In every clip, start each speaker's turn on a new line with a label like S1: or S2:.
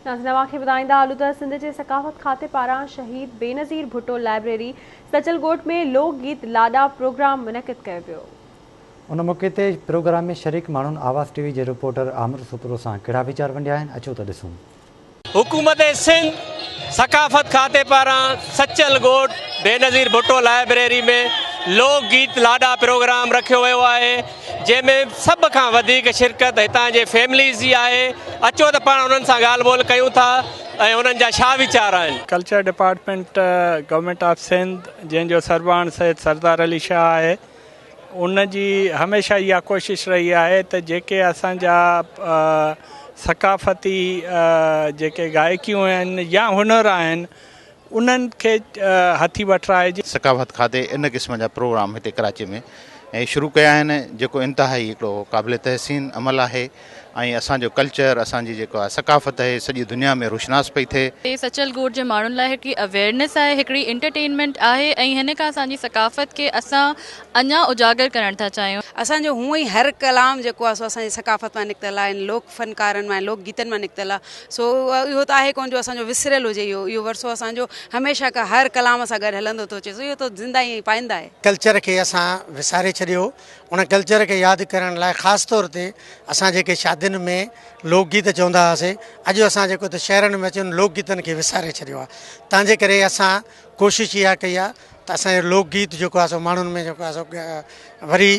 S1: ناظرين اوهان کي ٻڌائيندا هلون ته سنڌ جي ثقافت کاتي پاران شهيد بينظير ڀٽو لائبريري سچل ڳوٺ ۾ لوڪ گيت لاڏا پروگرام منعقد ڪيو ويو.
S2: ان موقعي تي پروگرام ۾ شريڪ ماڻهن آواز ٽي وي جي رپورٽر عامر سپرو سان ڪهڙا ويچار ونڊيا آهن اچو ته ڏسون.
S3: حڪومت سنڌ ثقافت کاتي پاران سچل ڳوٺ بينظير ڀٽو لائبريري ۾ لوڪ گيت لاڏا پروگرام رکيو ويو آهي جنهن ۾ سڀ کان وڌيڪ شرڪت هتان جي فيمليز جي آهي اچو ته پاڻ انهن سان ڳالهه ٻولهه ڪيون ٿا ۽ انهن جا ڇا ويچار آهن.
S4: Culture department government of Sindh جنهن جو سربراهه سيد سردار علي شاهه آهي ان جي هميشه اها ڪوشش رهي آهي ته جيڪي اسان جا ثقافتي جيڪي گائڪيون آهن يا هنر آهن انهن کي هٿي وٺرائجي.
S5: ثقافت کاتي ان قسم جا پروگرام هتي ڪراچي ۾ شروع ڪيا آهن جيڪو انتهائي هڪڙو قابل تحسين عمل آهي ۽ اسان جو ڪلچر اسان جي جيڪا ثقافت آهي سڄي دنيا ۾ روشناس پئي ٿئي.
S6: هي سچل ڳوٺ جي ماڻهن لاء هڪڙي اويئرنيس آهي هڪڙي انٽرٽينمينٽ آهي ۽ هن کان اسان جي ثقافت کي اسان اڃا اجاگر ڪرڻ ٿا چاهيون.
S7: اسان جو هونء ئي هر ڪلام جيڪو آهي سو اسان جي ثقافت مان نڪتل آهي ۽ لوڪ فنڪارن مان ۽ لوڪ گيتن مان نڪتل آهي سو اهو ته آهي ڪونه جو اسان جو وسريل هجي اهو اهو ورثو اسان جو هميشه کان هر ڪلام سان گڏ هلندو ٿو اچي سو اهو ته زنده ۽ پائنده آهي.
S8: ڪلچر کي اسان وساري ڇڏيو هو ان ڪلچر کي ياد ڪرڻ لاء خاص طور تي اسان جيڪي شادين ۾ لوڪ گيت چوندا هئاسي اڄ اسان جيڪو ته شهرن ۾ اچي ان لوڪ گيتن کي وساري ڇڏيو آهي تنهن جي ڪري اسان ڪوشش اها ڪئي آهي ته اسان جو لوڪ گيت جيڪو آهي سو ماڻهن ۾ جيڪو آهي سو وري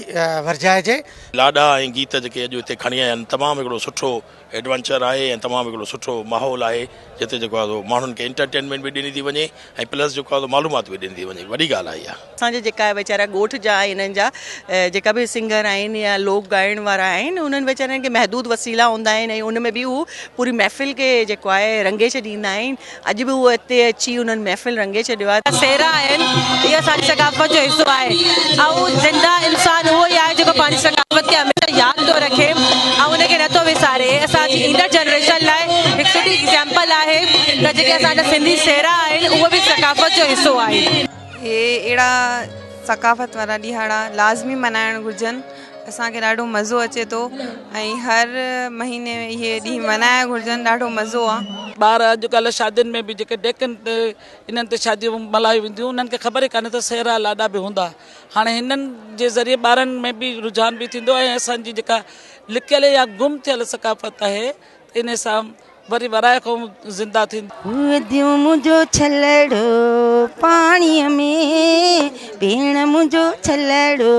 S8: ورجائجي.
S9: لاڏا ۽ گيت جيڪي اڄ هتي کڻي آيا آهن تمام هڪڙو سٺو ايڊونچر آهي ۽ تمام هڪڙو سٺو ماحول آهي جتي جيڪو آهي سو ماڻهن کي انٽرٽينمينٽ به ڏني ٿي وڃي ۽ پلس جيڪو آهي سو معلومات به ڏني ٿي وڃي وڏي ڳالهه آهي اها.
S10: اسان جا جيڪا ويچارا ڳوٺ جا انهن جا جيڪا به سنگر آهن يا لوڪ ڳائڻ وارا آهن انهن ويچارن کي محدود وسيلا هوندا آهن ۽ ان ۾ به هو پوري محفل کي جيڪو آهي رنگي ڇڏيندا آهن اڄ به هو هتي اچي انهن محفل رنگي ڇڏيو آهي.
S11: سهرا آهن اهي اسان جي ثقافت جو حصو آهي ۽ زنده انسان اهو ئي آهي جيڪو پنهنجي ثقافت کي هميشه ياد ٿو رکي ۽ ان کي نٿو وساري اهي اسان جي ايندڙ جنريشن لاء هڪ سٺي ايگزامپل آهي ته جيڪي اسان جا سنڌي سهرا آهن اهي به ثقافت جو حصو آهن.
S12: اهي اهڙا ثقافت وارا ڏهاڙا لازمي ملهائڻ گهرجن اسان کي ڏاڍو مزو اچي ٿو ۽ هر مهيني اهي ڏينهن ملهائڻ گهرجن ڏاڍو مزو آ.
S13: ٻار اڄ ڪلهه شادين ۾ به جيڪي ڊيڪن تي انهن تي شاديون ملهايون وينديون انهن کي خبر ئي ڪانهي ته سهرا لاڏا به هوندا هاڻي هنن جي ذريعي ٻارن ۾ به رجحان به ٿيندو ۽ اسان جي جيڪا لڪيل يا گم ٿيل ثقافت آهي انهي سان وري ورائي کان زنده ٿيندي.
S14: اديون منهنجو ڇلڙو پاڻيء ۾، ڀيڻ منهنجو ڇلڙو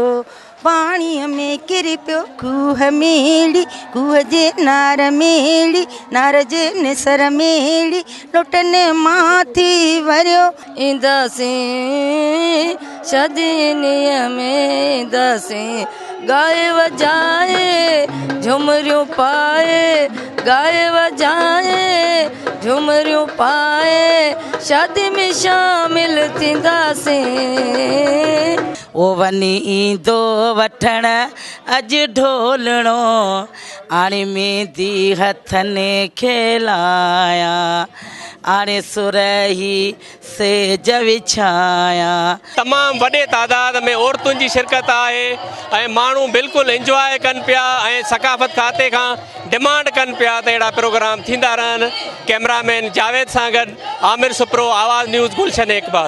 S14: پاڻيء ۾ ڪري پيو کوهه ۾ ڙي، کوهه جي نار ۾ ڙي، نار جي نسر ۾ ڙي، لوٽن مان ٿي وريو.
S15: اينداسين شادين ۾ اينداسين ڳائي وڄائي جهمريون پائي ڳائي وڄائي جهمريون پائي شادي ۾ شامل ٿينداسين.
S16: او وڃي ايندو وٺڻ اڄ ڍولڻو آڻي ميندي هٿن کي لايان آڻي سرهي سيج وڇايان.
S3: تمام وڏي تعداد ۾ عورتن جي شرڪت آهي ۽ ماڻهو بلڪل انجواء ڪن پيا ۽ ثقافت کاتي کان ڊمانڊ ڪن پيا ته اهڙا پروگرام ٿيندا رهن ڪئميرا مين جاويد سان گڏ عامر سپرو آواز نيوز گلشن اقبال.